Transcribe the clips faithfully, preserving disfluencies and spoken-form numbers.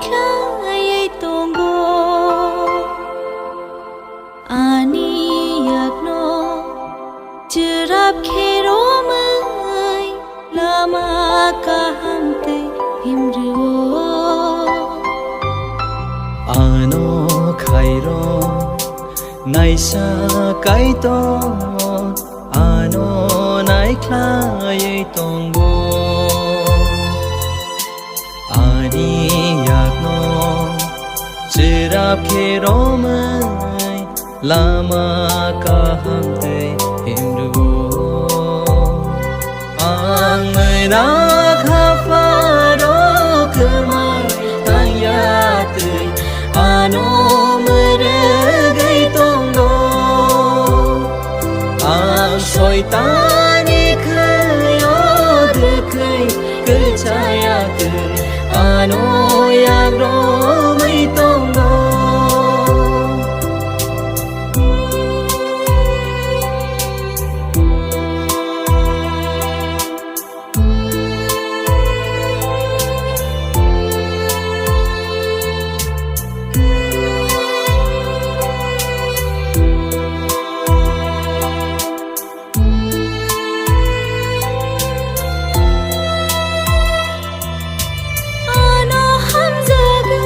khlaiwi tongo. Ani yakno chwrap khe romwi lama kaham tei himrio. Ano khairo naisa Kaitor, ano naikhlaiwi tongo. Ani yakno chwrap khe romwi lama kaham tei himrio. Ang mwnakha pharo kwmai thangya twi ano mwrwgwi tongo. Ang soitani khwio dwkhwi kwchaya twi ano yagromwi tongo. Ano hamjagwi,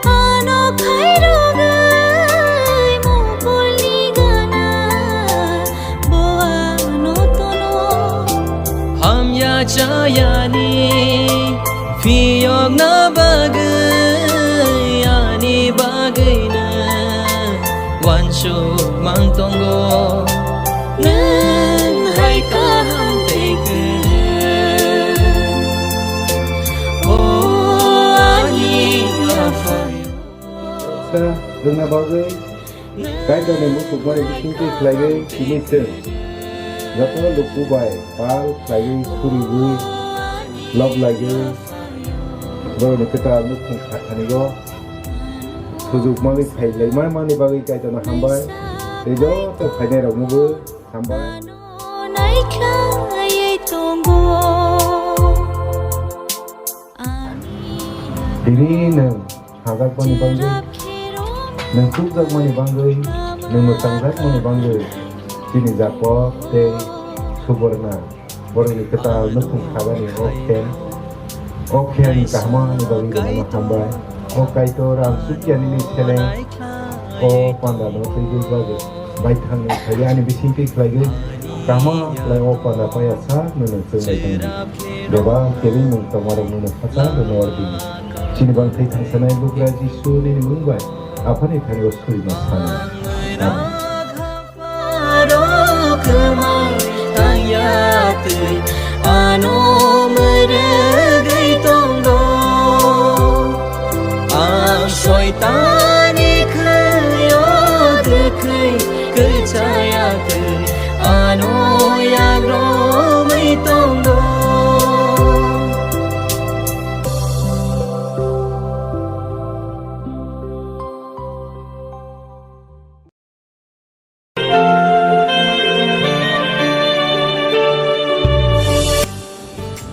ano khairogwi, mokholni gana bo ano tono. Hamya chayani phiyokna bagwi, ani bagwino uansuk mang tongo. Nwng hai kaham tei kwrwng, o ani Apha. Sa rwngna bagwi Kaitorni muchukmani bisingtwi khlaiwi tini chwng joto luku bai pal khlaiwi, suriwi, lob laiwi, borokni kwtal nukhung khathanigo sujuk manwi phailaimani bagwi Kaitorno hambai. Tei joto phainairoknobo hambai. Nai khlaiwi tongo. Tini nwng sajakmani bagwi, nwng chukjakmani bagwi, nwng mwchangjakmani bagwi chini Jakob tei Suborna borokni kwtal nukhung sagani o khen, o khen kaham ani bagwi rwmano hambai. O Kaitor, ang chukya nini seleng o pandano twiwi bagwi baithangni khlaiwi ani bisingtwi khlaiwi kaham khlai o panda paya sa nwng chwngwi tongdi. Bebak kwrwi nwng tongmarokno nwng khachang rwna ordini. Chini bangthai thangsanai Bugra Jisu nini mung bai Aphani thani o surima sano. Amen. Ano mwrwgwi tongo. Ang soitani khwio dwkhwi kwchaya twi ano yagromwi tongo.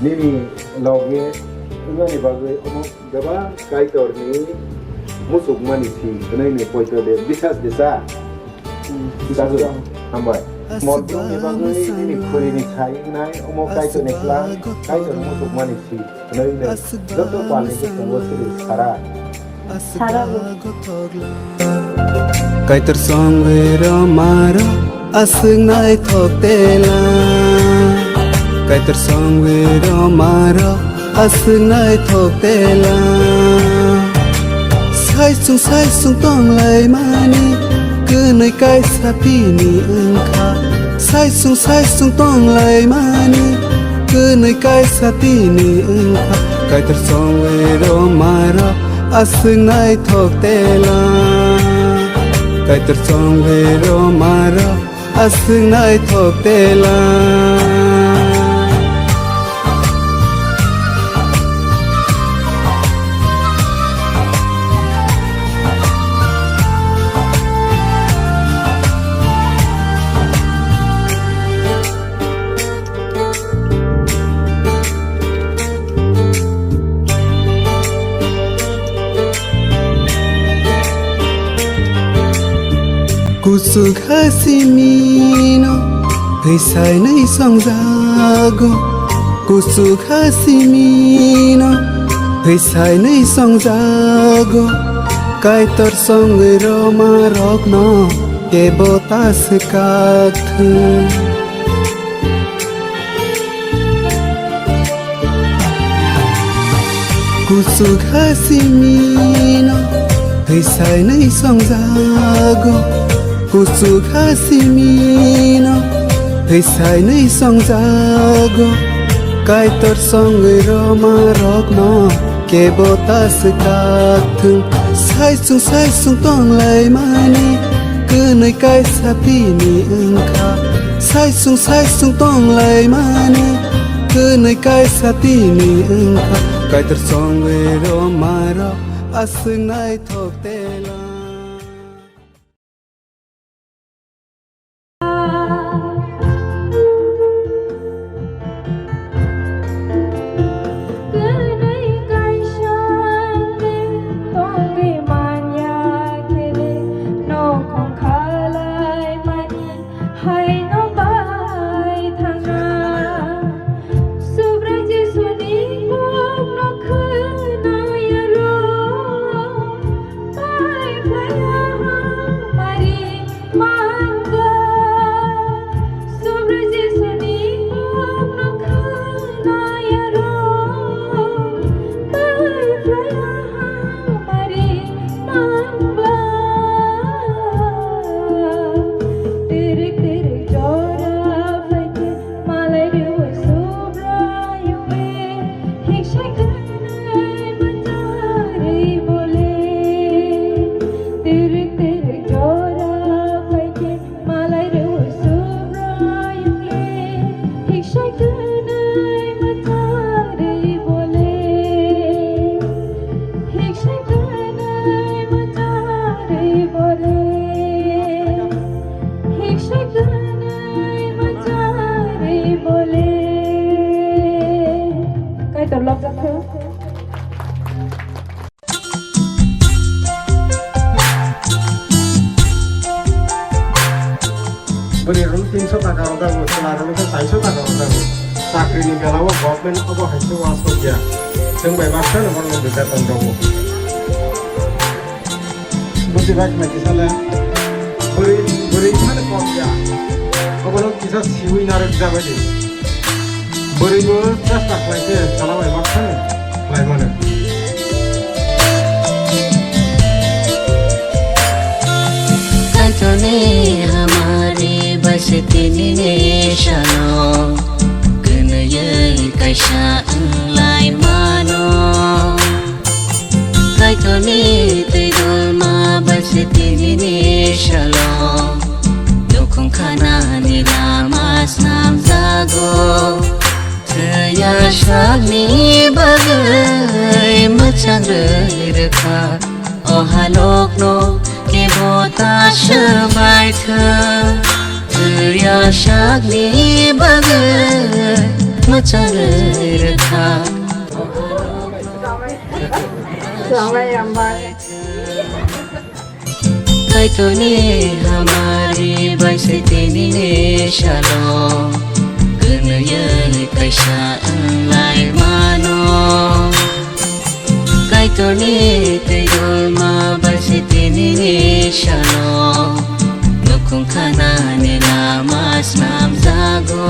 Nini loge wngmani bagwi omo bebak Kaitorni muchukmani thwi hwnwi ni poito de bisas de cha. Chajwk. Hambai. Morjongni bagwi nini khuri ni sai wngnai omo Kaitorni kla, Kaitorni muchukmani thwi. Hwnwi no joto palni bwskango siri sara. Sara bo. Kaitor songwi roma rok aswk naithok tela. Kaitor songwi roma rok aswk naithok tela. Saisung saisung tonglaimani kwnwi kaisa tini wngkha. Saisung saisung tonglaimani kwnwi kaisa tini wngkha. Kaitor songwi roma rok aswk naithok tela. Kaitor songwi roma rok aswk naithok tela. Kuchuk ha simino hwisainwi songjago, kuchuk ha simino hwisainwi songjago, Kaitor songwi roma rokno kebo ta swkakthwng. Kuchuk ha simino hwisainwi songjago, kuchuk ha simino hwisainwi songjago, Kaitor songwi roma rokno kebo ta swkakthwng. Saisung saisung tonglaimani kwnwi kaisa tini wngkha. Saisung saisung tonglaimani kwnwi kaisa tini wngkha. Kaitor songwi roma rok aswk naithok tela. Kaitor lobjak kho. Bwrwi rok tinso taka rok jago, chwla rok khe saiso taka rok jago. Chakri ni bela o government obo hai se wasok ya. Chwng bai baksa no bono beton rogo. Buji bai khna kisa le. Bwrwi, bwrwi mane kok ya. Obo no kisa siwi narwk jabai di. Bwrwi bo chesta khlai khe chwla bai baksa no khlai mano. Kaitorni hamari bai se tinini salo kwnwi kaisa wnglai mano. Kaitorni twi dolma bai se tinini salo nukhung khanani lama snamjago. Thwiya sakni bagwi mwchang rwi rwkha. O halokno kebo ta swbai thwng. Thwiya sakni bagwi mwchang rwi rwkha. Swlangmai hambai. Kaitorni hamari bai se tinini salo kwnwi kaisa wnglai mano. Kaitorni twi dolma bai se tinini salo nukhung khanani lama snamjago.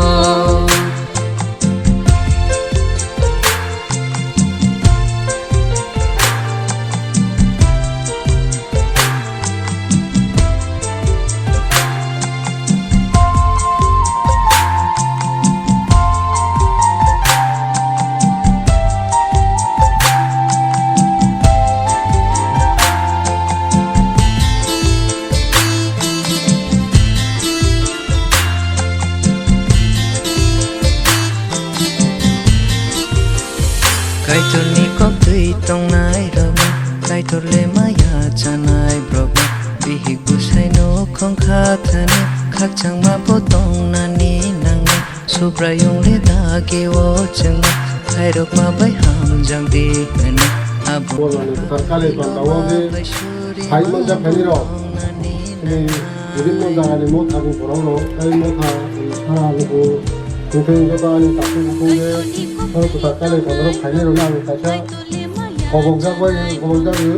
Kaitorni koktwi tongnai rokno, Kaitor le maya chanai borokno, bihik bwsai nukhung kha thani, khakchangma bo tongnani nangnai, Subraiyung le dagi o chwngno, khairokma bai hamjak di hwnwi, abo Bolani kwthar kali panda o de bai suri hai manjak khaini rok, tini Bibinno jagani mothani borok rok, tei motha ni sara lugu, tongthai joto ani takhuk bukhuk de, soro kwtal kainwi kotorok phainai rokno ang kaisa kobokjak bai, kobokjak rw,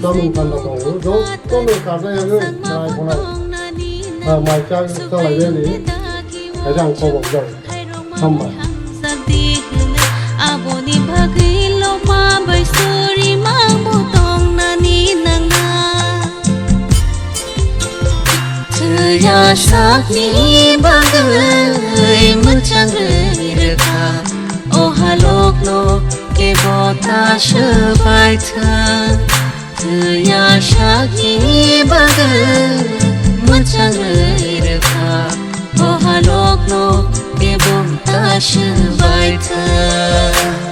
chamung panda tongo, jotono karjak yagwi chwrai khwnai, ah, mai chak chalai bai ni, kaisa ang kobokjak. Hambai. Aboni bagwi loma bai suri mangbo tongnani nangna. Thwiya sakni bagwi mwchang rwi rwkha. O halokno kebo ta swbai thwng. Thwiya sakni bagwi mwchang rwi rwkha. O halokno kebo ta swbai thwng.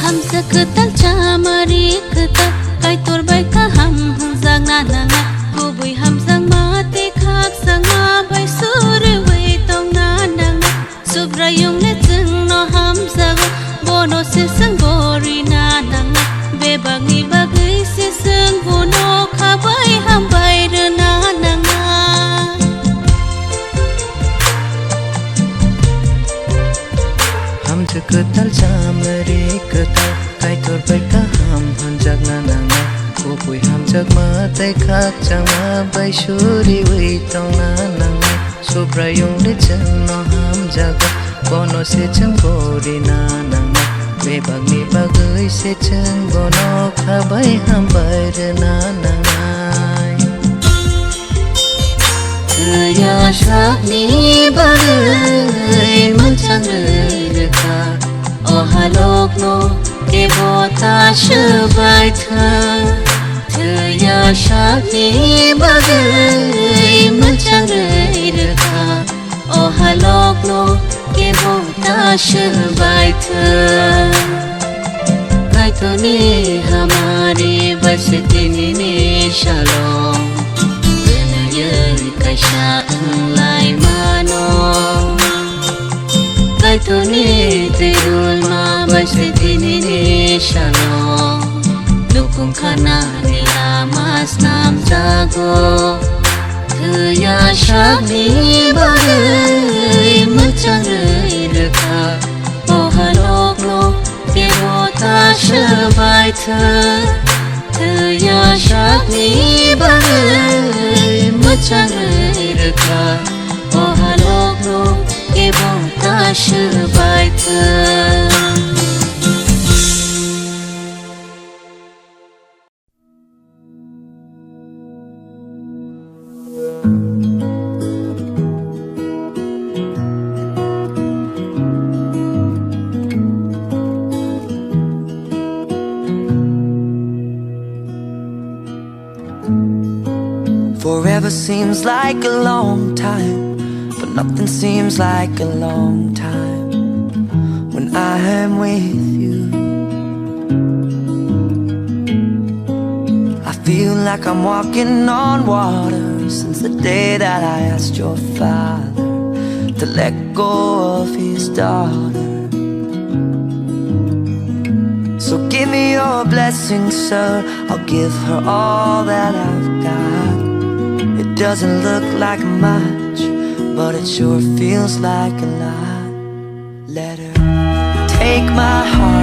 Hamsa kwtal chamari kwtal, Kaitor bai kaham hamjakna nangnai, kubui hamjakma tei khakchangma bai suriui tongna nangnai. Subraiyung le chwngno hamjago, bono se chwng bo rina nangnai, bebakni bagwi se chwng bono kha bai hambai rwna nangnai. Hamjak kwtal chamari kwtal, Kaitor bai kaham hamjakna nangnai, kubui hamjakma tei khakchangma bai suriui tongna nangnai. Subraiyung le chwngno hamjago, bono se chwng bo rina nangnai, bebakni bagwi se chwng bono kha bai hambai rwna nangnai. Thwiya sakni bagwi mwchang rwi rwkha, o halokno kebo ta swbai thwng. Thwiya sakni bagwi mwchang rwi rwkha, o halokno kebo ta swbai thwng. Kaitorni hamari bai se tinini salo, gwnangwi kaisa wng lai mano. Kaitorni twi rwma bai se tinini salo, nukhung khanani lama snamjago. Thwiya sakni bagwi mwchang rwi rwkha, o halokno kebo ta swbai thwng. Thwiya sakni bagwi mwchang rwi rwkha, o halokno kebo ta swbai thwng. Forever seems like a long time, but nothing seems like a long time when I am with you. I feel like I'm walking on water since the day that I asked your father to let go of his daughter. So give me your blessing, sir. I'll give her all that I've got. It doesn't look like much, but it sure feels like a lot. Let her take my heart.